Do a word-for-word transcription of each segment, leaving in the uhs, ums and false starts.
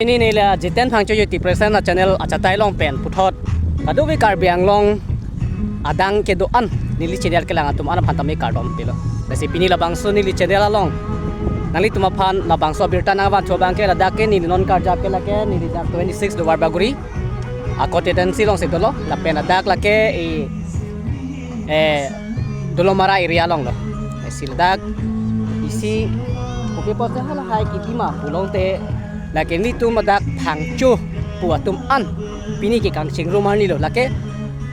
Pini neli Jiten Phangcho YouTube present a channel achatai along pen puthot kadokave Karbi Anglong adang kedo-an neli channel kelang atum an aphan tame kardom pilo. Lasi pini labangso neli channel along nanglitum aphan labangso abirta nangvan cho abangke ladak ke neli non karjap ke lake neli dak twenty six Duarbagori ako tendency alongsi dolo lapen ladak lake e eh, Dolamara area along lo. Eh, si ladak isi kopi apotsi halahai kitima pulote lake nelitum ladak Phangcho pu atum an pini ke kangchingrum arni lo. Lake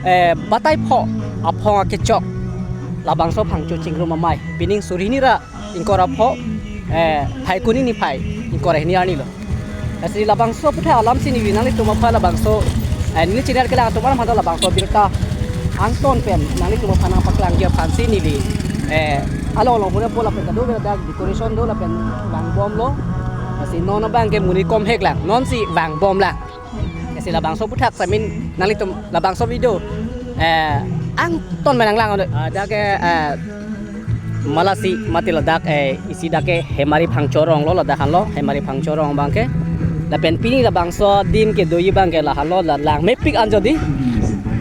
eh, batai pho aphong akechok labangso Phangcho chingrum amei pining suri hini ra ingkoi ra pho eh, Phaikuni niphai ingkoi ra hini arni lo. Lasi labangso aputhak alamsi neli nanglitum aphan labangso eh, neli channel kelang atum an aphan labangso abirta angton pen nanglitum aphan nangpaklangji aphansi neli eh, along along pura po lapen kadokave dak decoration do lapen vangbomlo. Lasi non abangke monit kom hek lang, nonsi vangbomlang. Lasi labangso aputhak samin nanglitum labangso video eh, angton pen nanglang. Ah, dak ke eh, malasi mati ladak eh, isi dak ke Hemari Phangcho arong lo, ladak han lo Hemari Phangcho arong abangke. Lapen pini labangso adim kedoji abangke la han lo, la langmepik an jodi.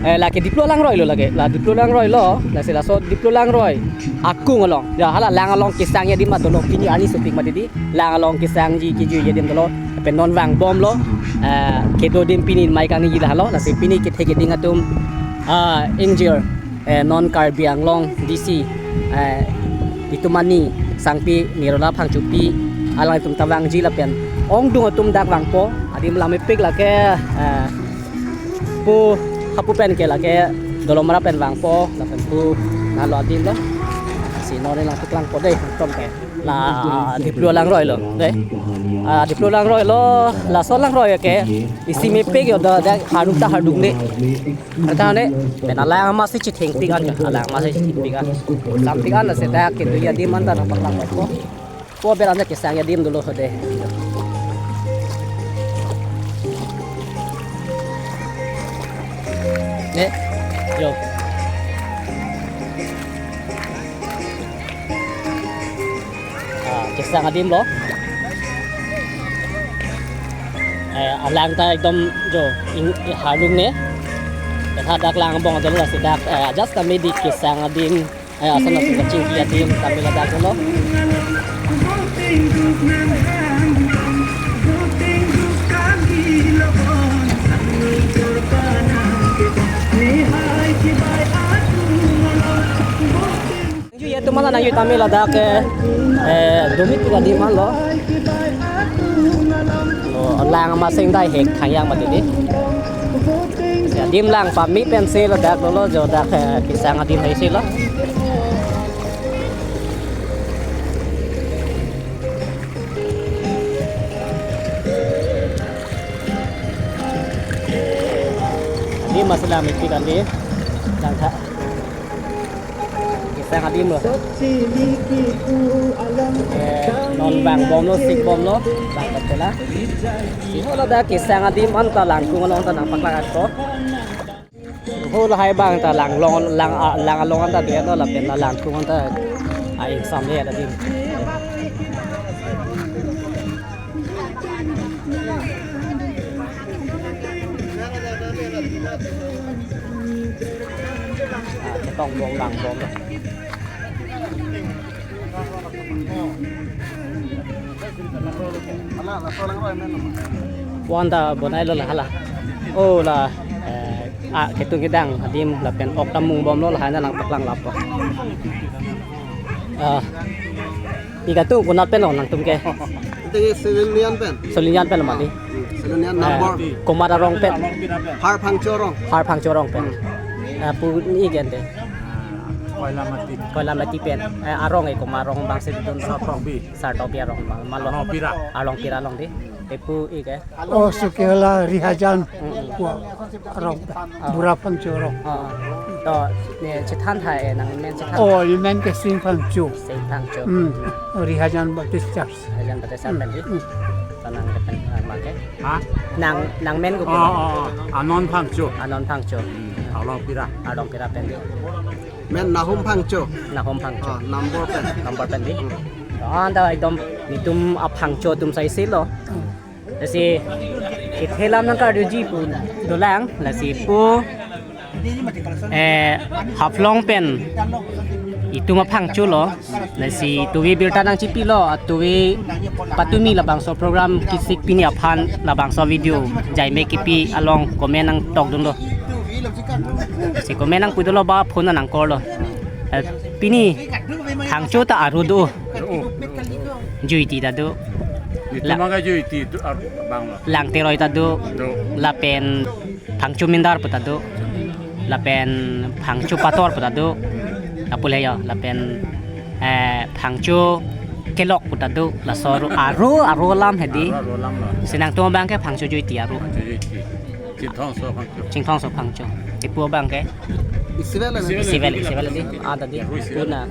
Eh, lake Diplo Langroi lo lake, la Diplo Langroi lo, lasi laso Diplo Langroi akung along. Ya hala lang along kesangji adim dolo, pini arni shooting mati di. Lang along kesangji kejuiji adim dolo. Lapen non vangbomlo. Eh, kedo adim pini mei kangniji la han lo. Lasi pini kethe keding atum ah, ingjir eh, non Karbi Anglong D C eh, Nitumani Sangpi Nirola Phangchopi alangtum ta vangji lapen ongdung atum dak vangpo. Adim langmepik lake eh, pu hapu pen ke lake Dolamara pen vangpo lapen pu nalo adim lo. Si non neli nangpaklangpo dei angton ke. La Diplo Langroi lo dei. Ah, Diplo Langroi lo, laso Langroi ke isi mepik yo da, da harduk ta harduk ne. Anta ne, pen alang amatsi chithengpik an, alang amatsi chithengpik an. Sampik an lasi dak kedoji adim an ta nangpaklangpo. Po ber an kesangji adim dolo hode. Ne, yo. Ah, kesang adim lo. Eh, alang ta ekdom jo ing, ing harduk ne. Dak lang angbong dolo lasi dak eh, just kami di kesang adim. Eh, asan asan kachingki adim kami ladak dolo. Ju ya teman nang yu tame ladak eh, eh, domit kita di mana lo? Oh, lang masing dai hek khayang mati di. Ya, adim lang pame pensi ladak dolo jo dak eh, kesang adim haisi lo. Adim masih lang mepik kali. Langtha. Kesang adim lo. Eh, non vangbomlo, sikbomlo, bang patela. Si ho ladak kesang adim anta langkung along ta nangpaklangpo. Ho lahai abang ta lang along, lang, ah, lang along anta dia to lapen la langkung anta ai samle ada di. Ah, ketong bom lang bom. Wan ta bonai lo la hala. Oh la, eh, ah, ketung kedang adim lapen ok ta mungbomlo lahai nangpaklang lapo. Ah, ika tu konat pen lo nangtum ke? Ante ke Silonian pen. Silonian pen lo mati. Hmm, Silonian number. Eh, komat arong pen? Har Phangcho arong. Har Phangcho arong pen. Hmm. Eh, pu ni ke ante. Koilamati. Koilamati pen. Eh, arong e komat arong bang si dun. Sartokbi. Sartokbi arong bang. Malo. Arlong pira. Arlong pira along di. Epu ike. Oh, suki hala Rihajan. Mm-mm. Wa, arong. Ah. Bura Phangcho arong. Ah. To, ne chethan hai, eh, nangmen chethan. Oh, ne men ke Sing Phangcho. Sing Phangcho. Hmm. Rihajan Baptist Church. Rihajan Baptist Church tadi. Hmm. To nang kepen, ah, make. Ha? Nang, nangmen ko. Oh, oh, oh. Anon Phangcho. Anon Phangcho. Hmm. Arlong pira. Arlong pira pen. Men Nahum Phangcho. Nahum Phangcho. Ah, number pen. Number pen di. Hmm. To anta ekdom netum aphangcho atum sai silo. Hmm. Lasi kethe alam nangkarjuji pu dolang, lasi pu, eh, Haflong pen itum aphangcho lo. Lasi tuve birta nangchipilo, tuve patumi labangso program kesik pini aphan labangso video jaime kipi along comment nangtokdunlo. Lasi comment nangpudunlo ba phone nangkorlo. Eh, pini phangcho ta aro do. Juiti ta do. Itu La- mangga juiti itu ar-, bang lo. Langteroi ta do. Do. Lapen phangcho mindar pu ta do. Lapen phangcho pator pu ta do. Lapu le yo, lapen, eh, phangcho kelok pu ta do. Laso aro, aro, aro alam hedi. Aro, aro alam lo. Lasi nangtum abang ke phangcho juiti aro. Juiti. Chinthongso phangcho. Chinthongso phangcho. Ipu abang ke? Isivel, isivel, isivel di. Ada di. Puna.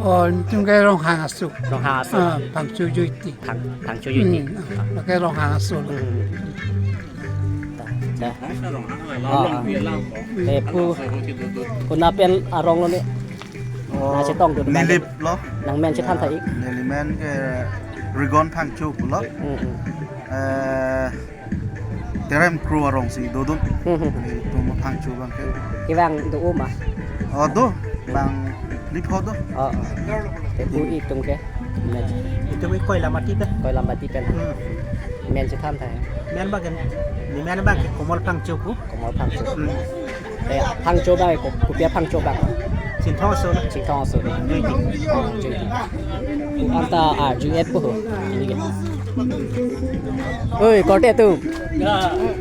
Oh, nelitum ke Ronghang aso. Ronghang aso. Ah, phangcho juiti. Phang, phangcho juiti. Hmm, ah, ke Ronghang aso. Hmm. Ta, ta. Ah, ah. Eh, pu, konat pen arong lo ni? Oh, nangchetongdun. Nilip lo. Nangmen chethan tha ik. Nelimen ke Rigon Phangcho pulo. Hmm, hmm. Eh, Terem Kro arongsi dodun. Hmm, hmm. Itum aphangcho abang ke. Kevang do ma? Oh, do. Bang lip ho do. Oh, oh. Te pu itum ke? Itum ke Koilamati pen. Koilamati pen. Hmm. Men chethan tha. Men abang ke, nelimen abang ke Komol Phangcho pu. Komol Phangcho. Hmm. Eh, phangcho abang ko-, kopi aphangcho abang? Chinthong aso. Chinthong aso. Juiti. Oh, juiti. Anta, ah, juit po ho. Ini ke. Oi, korte tu.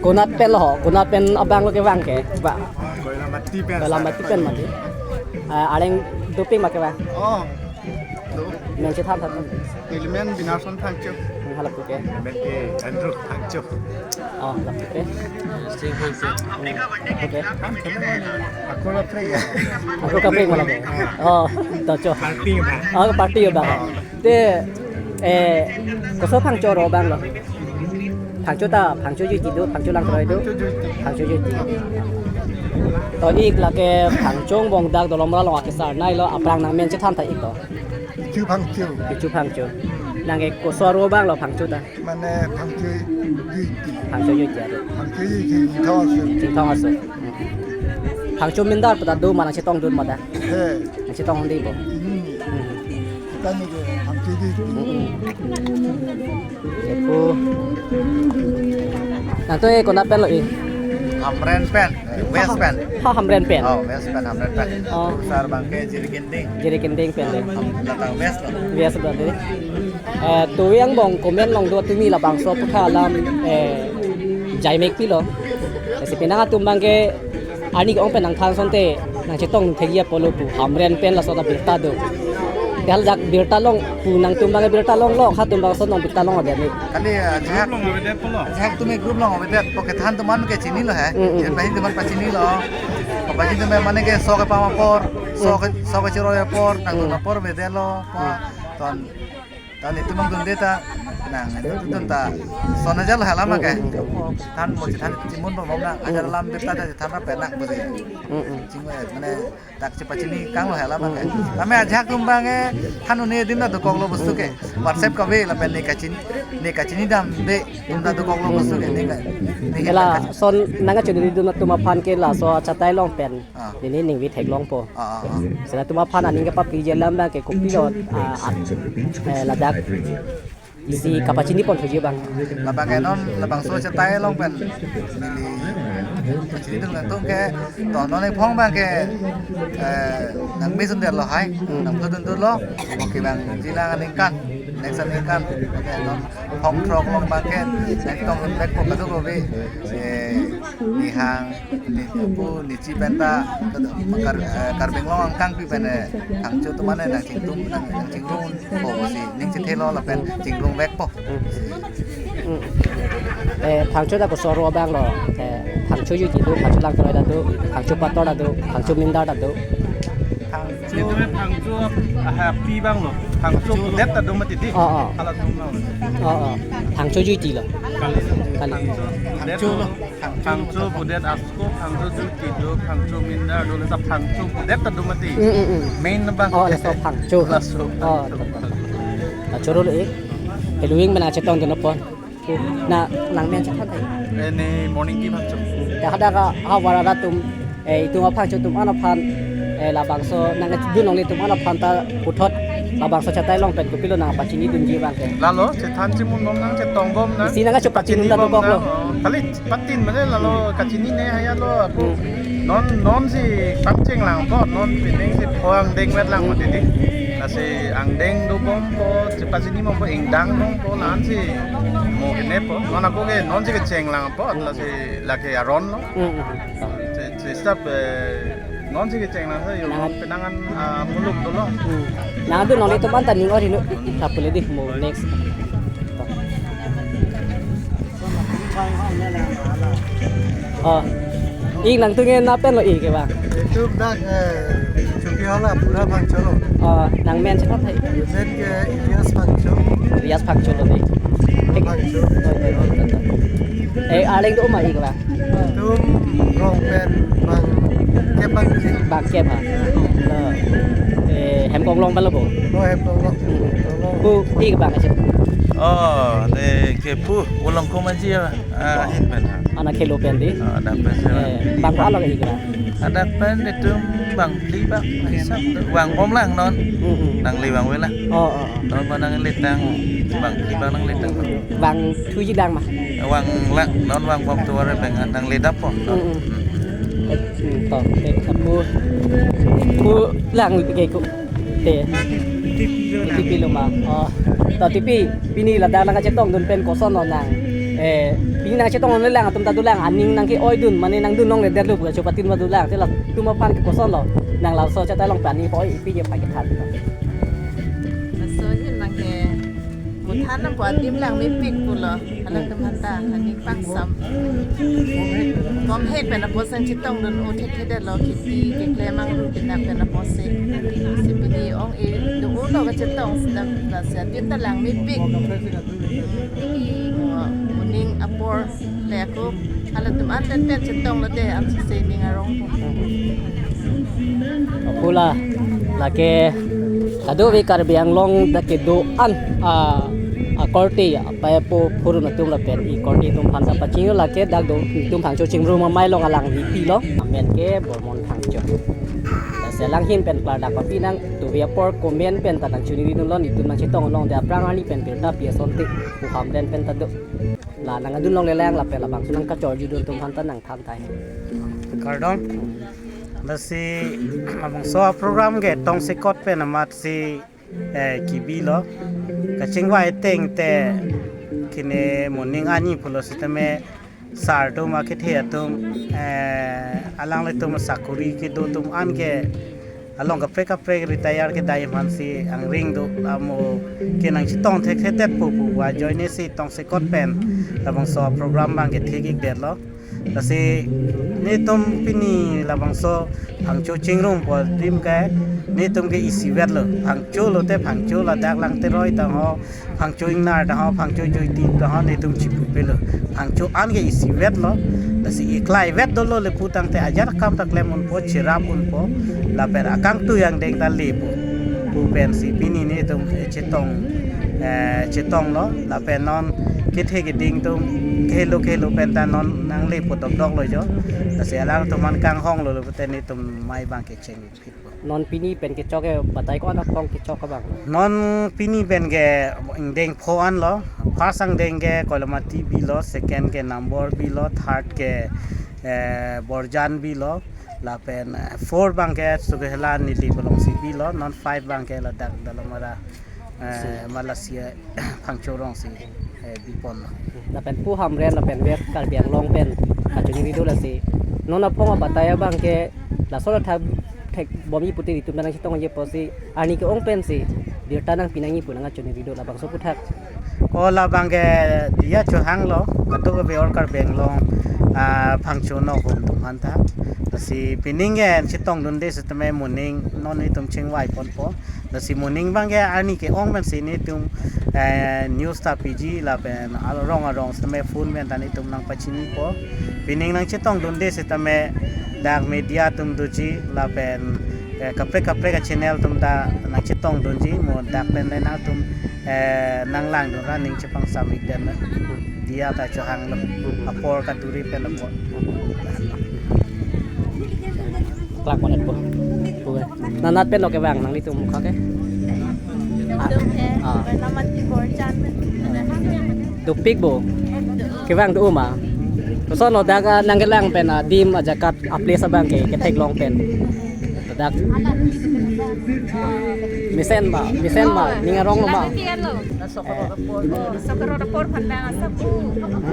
Konat pen lo ho, konat pen abang lo kevang ke, ba? Koilamati pen. Koilamati pen mati. Ah, areng dopik ma kevang? Oh. Men chethan tha. Nelimen Binarson Phangcho. Hmm, hala pu ke? Nelimen ke Andrew Phangcho. Oh, hala pu ke? Sing Phangcho. Hmm, pu ke? Ako kaprek ya. Ako kaprek malah ke? Oh, to cho. Party ba? Oh, party ba. Te, eh, koso phangcho aro abang lo? Phangcho ta, phangcho juiti do, phangcho langteroi do. Phangcho juiti. To ik lake phangcho angbong dak Dolamara along akesar nai lo, aphrang nangmen chethan tha ik to. Kecho Phangcho. Kecho Phangcho. Nang ke koso aro abang lo phangcho ta? Mane phangcho juiti. Phangcho juiti aro. Phangcho juiti, Chinthong aso. Chinthong aso. Phangcho mindar pu ta do ma, nangchetongdun ma ta? He. Nangchetongdun bo? Hmm. Hmm. Tani ke phangcho juiti. Hmm, hmm. Ipu. Nangtum ke konat pen lo i? Hamren pen, eh, West pen. Ha, Hamren pen. Oh, West pen, Hamren pen. Oh. Sar abang ke Jirikinding. Jirikinding pen de. Ham, datang West lo. West lo de. Eh, tuve angbong comment along do tumi labangso aphuthak alam, eh, jaime kepilo. Lasi penang atum abang ke arni ke-ong pen nangthan asonte nangchetong thekji apotlo pu. Hamren pen laso ta birta do. Te hala dak birta long pu, nangtum abang ke birta longlo, ha atum abang ason long birta long ade ni. Kali, eh, ajahak, ajahak tumi group along avedet, po kethan atum an ke chinilo he. Mm, mm. Jen bahin atum an pachinilo. Pachinilo mane ke sok kepam apor, sok ke, sok kechiroi apor, nangtum apor avedetlo, pa, ton, ton itum abang dunde ta, nang, itum ta, son ajat lo hala abang ke. Mm, mm. Than mo chethan chimun bom na, ajat alam birta ta chethan ra penak bo si. Mm, mm. Ching, eh, mane, dak chepachini kang lo hala abang ke. Tame ajahak atum abang ke, than un-e adim ta dokoklo bostu ke. WhatsApp kave lapen ne kachin, ne kachini damde adim ta dokoklo bostu ke, ne ka, ne Ela ka- son nangkachini dun atum aphan ke laso achatai along pen. Ah. Neli ningve theklongpo. Ah, ah, ah. Seta atum aphan aning kepapiji alam abang ke kopilo, ah, ah, eh, ladak isi kapachini pon thuji abang? Labang ke non labangso achatai along pen neli pachini dun kangtung ke, to non ephong abang ke, eh, nangme sundetlo hai, hmm, nangpudun dunlo, oke abang jilang aningkan, next aningkan, oke, non phongthrok along abang ke nangtongdun vekpo kadokave, eh, nihang, ne pu nechi pen ta, kar, eh, Karbi Anglong angkangpi pen, eh, Phangcho atum an nangchingtum, nang, nangchingrumpo pusi ning chethelo lapen chingrumvekpo. Hmm. Hmm. Eh, Phangcho ta koso aro abang lo? Eh, Phangcho juiti do, Phangcho langteroi ta do, Phangcho pator ta do, Phangcho mindar ta do. Phangcho. Itu Phangcho, ah, pi abang lo. Phangcho pudet ta do mati di. Oh, oh. Hala atum lo. Oh, oh. Phangcho juiti lo. Kali. Kali. Phangcho pudet. Phangcho lo. Phangcho pudet asko, Phangcho juiti do, Phangcho mindar do, laso Phangcho pudet ta do mati. Mm, mm, mm. Main abang. Oh, laso Phangcho. Laso. Oh, Phangcho. Phangcho lo, eh. Heluing mana chetongdun apot? Na nangmen chethan thai. Eh, ne Morning Ki Phangcho. Dak dak ahavar arat atum, eh, itum aphangcho atum an aphan, eh, labangso nangdun longle atum an aphan ta puthot labangso chatai along pen kopilo nangpachinidunji abang ke. Lalo, chethan chimun bom nang, chetong bom nang. Isi nangkachepachinidun ta dokok lo. Oh, kali patin mane lalo kachinine haya lo ako. Hmm. Non, non si pangcheng lang po, non pining si pho angdeng vet lang mati di. Lasi angdeng do bom po, si pachini bom po, ingdang bom po, lan si mo kene po. Non ako ke, non si kecheng lang po, lasi lake aron lo. Hmm, hmm. Si, si stop, eh, non si kecheng lang sa, yo, nang- non penangan, ah, muluk dolo. Hmm. Nangdun longle atum an ta ning ori no. Thap pule di mo next. Oh. Ik nangtum ke na pen lo ik ke bang. Itu dak, eh, Chokihola pura Phangcho lo. Oh, nangmen chethan thai. Men ke Ilyas Phangcho. Ilyas Phangcho lo di. Pura Phangcho. Oh, oh, oh, oh, oh. Eh, arleng do ma ik bang. Itum rong pen bang kep bang si. Bang kep ha. Oh. Eh, hem konglong pen lo bo. Oh, hem konglong. Hmm. Konglong. Pu ik bang aja. Oh, ne ke pu, ulang komaji ya. Ah, hin pen ha. Anak khelo pen di. Ah, dak pen sa. Eh, bang palo ik bang. Adak pen itum bang phli bang, hisap tu bang bom lang non. Hmm, hmm. Nangli bang wela. Oh, oh, oh. Non bang nangli tang bang phli bang nangli tang. Bang thuji dang ma. Bang lang non bang bom tuar bang nangli dap po. Hmm, hmm. Hmm, to, te, pu, pu lang ke ku. Te. Tipi lo ma. Oh. To tipi, pini ladak nangkachetongdun pen kosonlo nang. Eh, pini nangchetong longle lang atum ta dolang, aning nangke-oidun, mane nangdun longle detlo pu kachopatin ma dolang. Te latum aphan ke kosonlo. Nang laso chatai along pen aning po-oi ipi je pai kethan. Laso hin nang ke muthan nang po adim lang mepik pulo. Halatum aphanta, hani pangsam. Bom hek pen apotsi nangchetongdun o thekthedetlo, kheti keklem angru kinak pen apotsi. Si pini ong-e do-o lo kachetong seta, lasi adim ta lang mepik. Oh, Morning apor le ako, halatum an ten ten chetong lote, amsese ning arong po. Apula, lake kadokave Karbi Anglong dak kedo-an, ah, akorte, apai apo phurun atum lapen e korte atum aphanta pachini lake dak do itum Phangcho chingrum amei along alangli pilo. Amen ke Bormon Phangcho. Lasi alanghin pen klardak papi nang, tuvi apor comment pen ta nangchiniridunlo, itum nangchetong along de aphrang arni pen birta pi asonte, pu Hamren pen ta do. La nangdun longle lang lapen labangso nangkachorjudun atum aphanta nangthan thai. Kardom. Lasi labangso program ke tongsekot pen amatsi, eh, kebilo. Kachingvai ateng te kene Morning arni pulo sitame sar atum akethe atum, eh, alanglitum sakori kedo atum an ke along kaprek kaprek retire kedai aphansi angring do, amo ke nangchetong thekthedetpo pu ajoine si tongsekot pen labangso program abang kethek-ikdetlo. Lasi netum pini labangso Phangcho chingrum pu adim ke netum ke isivetlo. Phangcho lote Phangcho ladak Langteroi ta ho, Phangcho Ingnar ta ho, Phangcho Joiti ta ho, netum chipupelo. Phangcho an ke isivetlo. Lasi iklaivet dolo le pu tangte ajat akam ta klem unpo, cherap unpo. Lapen akangtui angdeng ta lepo. Pu pensi pini netum, eh, chetong, eh, chetonglo. Lapen non kethe keding atum kehelo kehelo pen ta non nanglepo dokdoklo jo. Lasi alangtum an kanghonglo, lo pute netum mei abang kecheng. Non pini pen kechok ke batai ko-an aphong kechok abang? Non pini pen ke ingdeng pho anlo. First angdeng ke Koilamati bilo, second ke Nambor bilo, third ke, eh, Borjan bilo, lapen, eh, four abang ke Chokihola Nilip alongsi bilo, non five abang ke ladak Dalamara, eh, Malaysia Phangcho rongsi, eh, biponlo. Lapen pu Hamren lapen West Karbi Anglong pen kachoningri do lasi, non aphong abatai abang ke laso la thak thek bomji pute itum nangchetongji apotsi arni ke-ong pensi birta nangpi nangji pu nangkachoningri do, labangso aphuthak. O labang ke diya chohanglo, kadokave all Karbi Anglong, ah, Phangcho nokho atum aphanta. Lasi pining ke chetongdunde sitame Morning non itum chingvai ponpo. Lasi Morning abang ke arni ke-ong pensi netum, eh, news ta piji lapen arong arong sitame phone pen ta netum nangpachinipo. Pining nangchetongdunde sitame dak media atum doji lapen, eh, kaprek kaprek a-channel atum ta nangchetongdunji, mo dak pen le nangtum Eh, nang langdun ra ning chepangsam ik den na. Diya ta chohanglo. Apor kaduri pen apor. Klak monet po. Nanat pen lo kevang nanglitum mukha ke? Ah. Dopik bo. Kevang do ma. Koson lo dak, ah, nangkelang pen, ah, adim ajakat a-place abang ke, ketheklong pen. Dak. Mesen ma, mesen ma, ning arong lo ma. Sokaro apor aphan bang asap pu.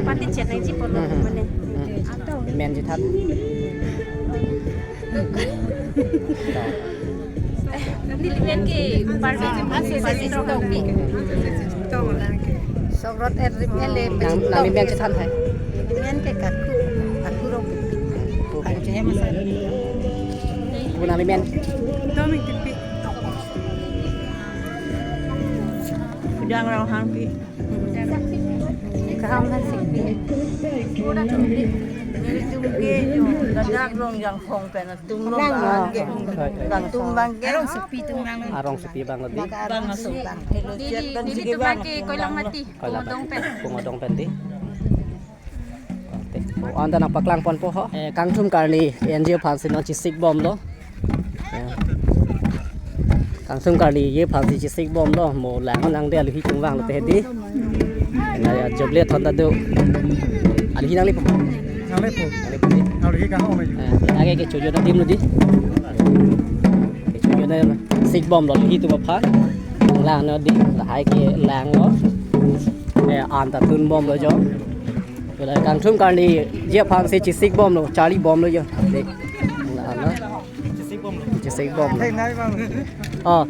Pati chet nangji pulo mane. Men chethan. Neli men ke parve parve tong pi. Sokaro er rim ele. Nang, nangli men chethan hai. Men ke Kaku, Kaku Rongpipi. Kaku. Kaku masa. Bu nangli men. Toming Tipi. Kujang Ronghangpi. Kaham Hansekpi. Nelitum ke jo ladak Rongjangphong pen atum lo. Latum bang ke. Arongsopi atum bang. Arongsopi bang lo di. Bang aso. Neli, nelitum bang ke Koilamati. Koilamati. Pungdong pen. Pungdong pen di. Ante nangpaklang ponpo ho. Eh, Kangthum Karli N G O aphansi non chesik bomlo. Eh. Kangthum Karli N G O aphansi chesik bomlo. Mo lang nang de aluhi kung vanglo te di. Na ya joble thon ta do. Aluhi nanglepo. Nanglepo. Nanglepo di. Aluhi kang ong. Eh, ake ke chojo na adim lo di. Ke chojo na sik bomlo aluhi atum aphan. Lang no di. Lahai ke langlo. Eh, an ta tun bomlo jo. Hala Kangthum Karli N G O aphansi chesik bomlo, charli bomlo jo. Dei. Hala, hala. Chesik bomlo. Oh.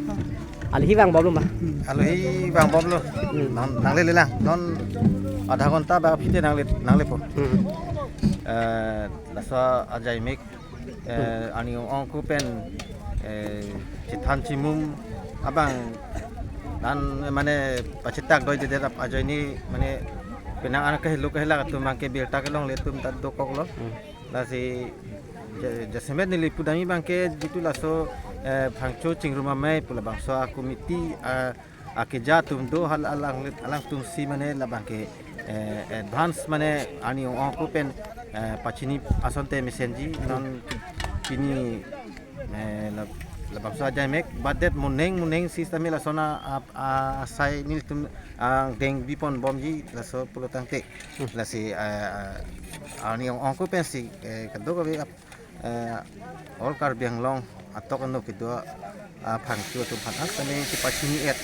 Aluhi vang bomlo ma. Aluhi vang bomlo. Hmm. Nang, nangle le lang. Non adha ghonta ba aphi te nangle, nanglepo. Hmm. Eh, laso ajaimek, eh, arni ong-ongko pen, eh, chethan chimum abang dan mane pachetak doi dede ajoine mane penang an kahelo kahela atum abang ke birta kelongle atum ta dokoklo. Hmm. Lasi ja-, jasemet neli pudamji abang ke jitu laso, eh, Phangcho Chingrum Amei pu labangso a-committee, ah, akeja atum do hal alang, alangtumsi mane labang ke, eh, advance mane arni ong-ongko pen, eh, pachini asonte mesenji non pini, eh, lab-, labangso ajaimek badet moneng moneng si tame lason a, a, asai nelitum angdeng bipon bomji laso pulo tangte. Hmm. Lasi, eh, eh, arni ong-ongko pensi, eh, kadokave ap-, eh, all Karbi Anglong atok ano kedo, ah, Phangcho atum aphan tame kepachini et,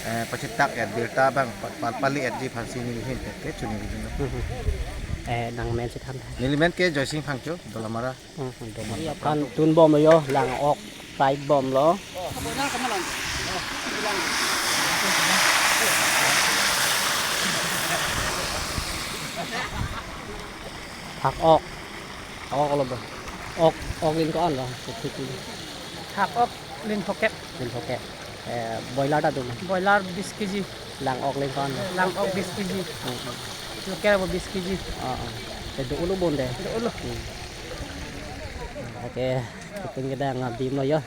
eh, pachetak et birta abang pa-, pa-, pali etji aphansi neli ahin pen ke choningri dun. Hmm, hmm. Eh, nang men chethan. Neli men ke Joysing Phangcho, Dolamara. Hmm, hmm, Dolamara. Aphan tun bomlo jo, lang-ok, fight bomlo. Hak-ok. Hak-ok lo ba. Ok, ok lin ko-an lo. Thik thik. Hak-ok lin phokep. Lin phokep. Eh, boiler ta do ma. Boiler bis kg. Lang-ok lin ko-an lo. Lang-ok bis kg. Hmm, hmm. Local bo bis kg. Ah, ah. Te do-olo bon de. Do-olo. Hmm. Oke, itum kedang abim lo jo.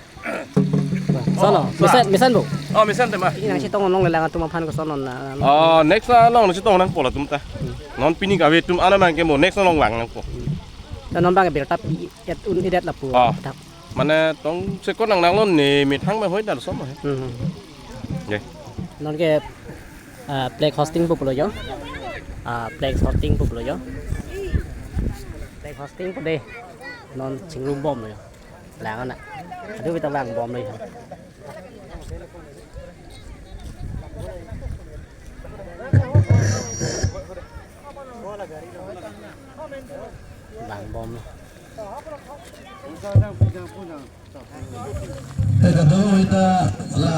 Solo, oh, mesen, mesen bo. Oh, mesen tema. Ini nangchetong longle lang atum aphan koson non na. Oh, next along nangchetong nangpo latum ta. Hmm. Non pini kave atum ana mang ke mo next along vang nangpo. Hmm. Dan non abang birta pi-et un-edet lapu. Oh. Dak. Mane tong sekon nang nanglo ne methang ma hoi dan som he. Hmm. Ye. Non ke, ah, flag hoisting pu pulo jo. Ah, flag hoisting pu pulo jo. Flag hoisting pu de. Non chingrum bomlo jo. Lang ana. Aduh, kita vang bomlo jo. Vang bomlo. Te kadokave ta la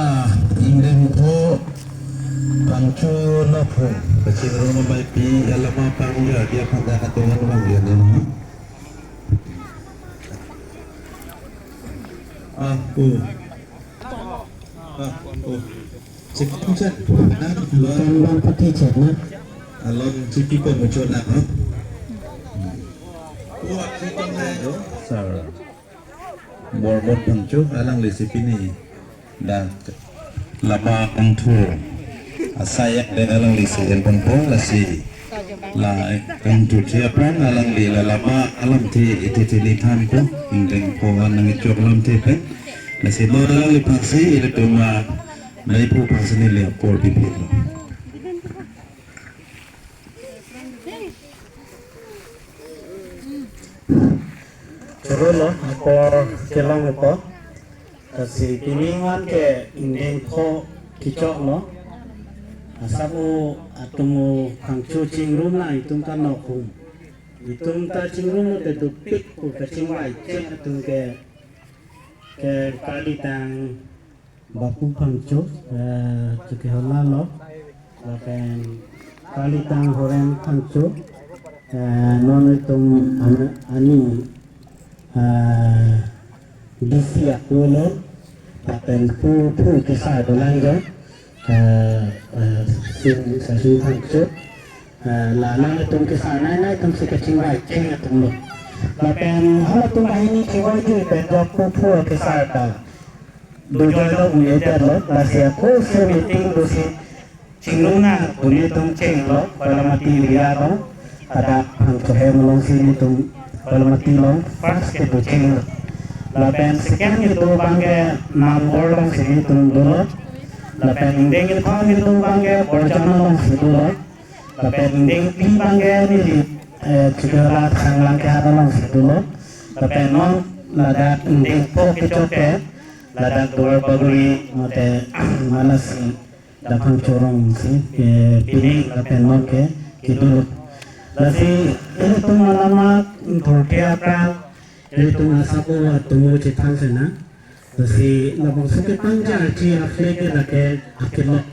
ingdeng pho Phangcho na pho kachingrum ameipi alama pangja dia pada katongan bang dia ni. Ah, oh. Ah, oh. Cik punchan. Nah, alon. Alon cik pon muncul nak, ha? Oh, cik pon na. Sir. Mormon Phangcho, alangli si pini dak lama angthur. Asai angdeng alangli si enpon po, lasi la kangthurthe aphrang alangli la lama alamthe iti ti ni thanpo, angdeng po an nangkechok alamthe pen. Lasi non alangliphan si ilitum a nai pu aphan si neli apor pipilo. Choro lo, apor kelong po. Lasi pini an ke angdeng pho kechoklo. Asap o atum o Phangcho chingrum na itum ta nokhum. Itum ta chingrum lote dopik pu kachingvai cheng atum ke, ke kalitang Bapu Phangcho, eh, Chokihola lo, lapen kalitang Horen Phangcho, eh, non itum an-, ani, eh, D C ako lo, lapen pu, pu kesar dolang jo, eh, eh, Sing Sasu Phangcho, eh, la nangtum kesar nai nai atum si kachingvai cheng atum lo. Lapen halatum banghini kevai jui pen jo pu, pu kesar ta dojoi lo un-edetlo, lasi ako si meeting do si chingrum na un-e atum chenglo, Koilamati area along, hadak Phangcho hem along si netum Koilamati along first kedo chenglo. Lapen second kedo abang ke Nambor along si netum dolo. Lapen angdeng kethom kedo abang ke Borjan along si dolo. Lapen angdeng phli abang ke neli, eh, Chokihola Thanglang kehat along si dolo. Lapen non ladak angdeng pho kechok ke ladak Duar Bagori mate Manasi Daphang Chorong si, eh, pining lapen non ke kedolo. Lasi ilitum malama thurthe aphrang ilitum asap o atum o chethan sena. Lasi labangso kepangjarji a-flag ke lake akelok.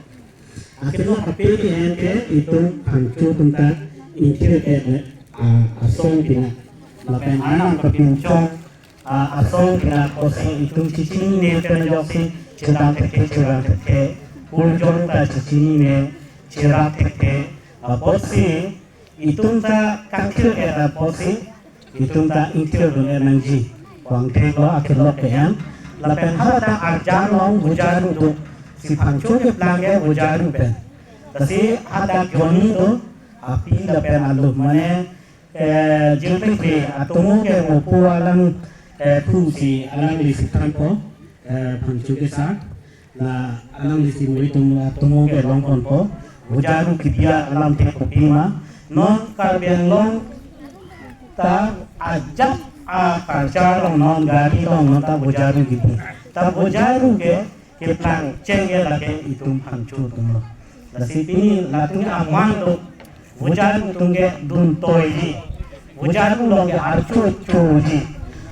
Akelok ape ke en ke itum Phangcho atum ta ingthir et, eh, a, asong pina. Lapen anang kapinchong, a, asong pina pusi itum chechinine pen ajoksi chedam thekthe, cherap thekthe, kurjong ta chechinine, cherap thekthe, apotsi itum ta kangthir et apotsi itum ta ingthir dun et nangji. Vangthek lo akelok ke en. Lapen hadak arjan along Bojaru do. Si Phangcho keplang ke Bojaru pen. Lasi hadak jonni do, api lapen alu mane, eh, jirpikri atum ke mo pu alang, eh, thu si alangli si thanpo, eh, Phangcho kesar. La alangli si mo itum atum ke longponpo. Bojaru kipi alamthe kopima. Non Karbi Anglong ta ajat a-culture along non gari along non ta Bojaru kipi. Ta Bojaru ke keplang cheng ke lake itum Phangcho atum lo. Lasi pini latum ke aman do. Bojaru atum ke dun toiji. Bojaru along ke archo choji.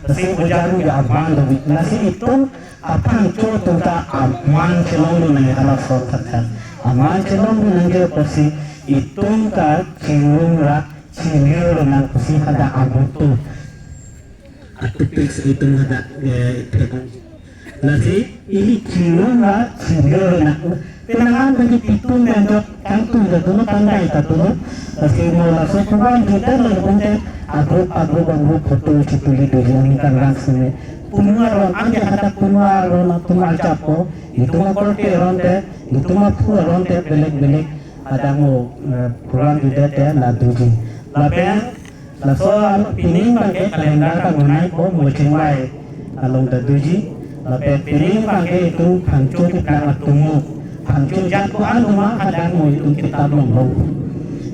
Lasi Bojaru ke aman do. Lasi itum a-Phangcho atum ta aman chelongdun nangji halaso athak. Aman chelongdun nangji apotsi itum ta chingrum ra chingrum nang pusi hadak abutu. Atupik si itum hadak, eh, thekang. Lasi ili chingrum ra chingrum na. Penang an bagi pitum dan jok tangtu da dulu tangdai ta dulu. Lasi mo laso program kita lo pun te agrup agrup agrup photo chituli do yang kan rang sini. Punu aron an ke hadak punu aron atum archapo. Itum akorte aron te, itum aphu aron te belek belek hadak mo, eh, program kita te la doji. Lapen laso pining abang ke calendar ta ngunai po mo chingvai along ta doji. Lapen pining abang ke itum Phangcho keplang atum mo. Phangcho jat ko-an ma hadak mo itum kitap longlo.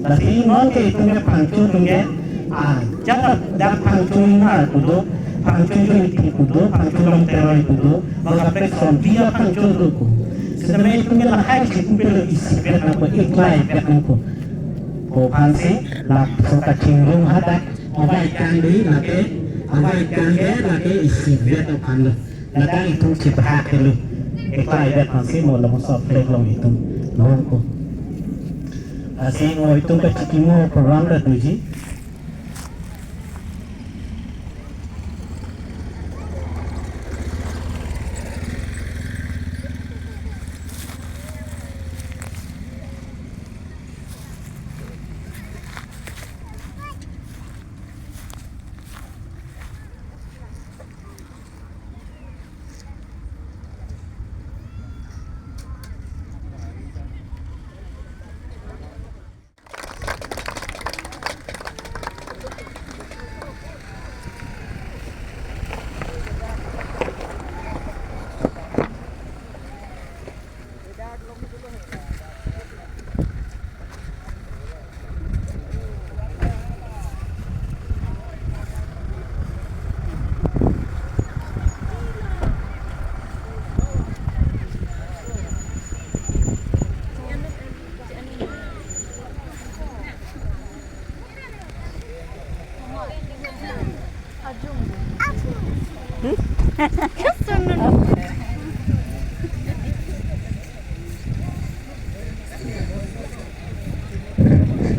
Lasi non ke itum ke Phangcho atum ke, ah, jat dak Phangcho Ingnar pu do, Phangcho Joiti pu do, Phangcho Longteroi pu do, ma kaprek son dia Phangcho do ko. Sitame itum ke lahai si kupelo isi bet nangpo, eklai bet nangpo. Ko aphan si laso kachingrum hadak avaikang dei lake, avaikang ke lake isi bet aphan lo. Ladak itum chibahak helo. Eklai bet aphan si mo laso flag along itum longpo. Lasi mo itum kachikimo program ta doji.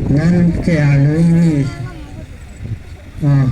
Nonke arlo hini, ah,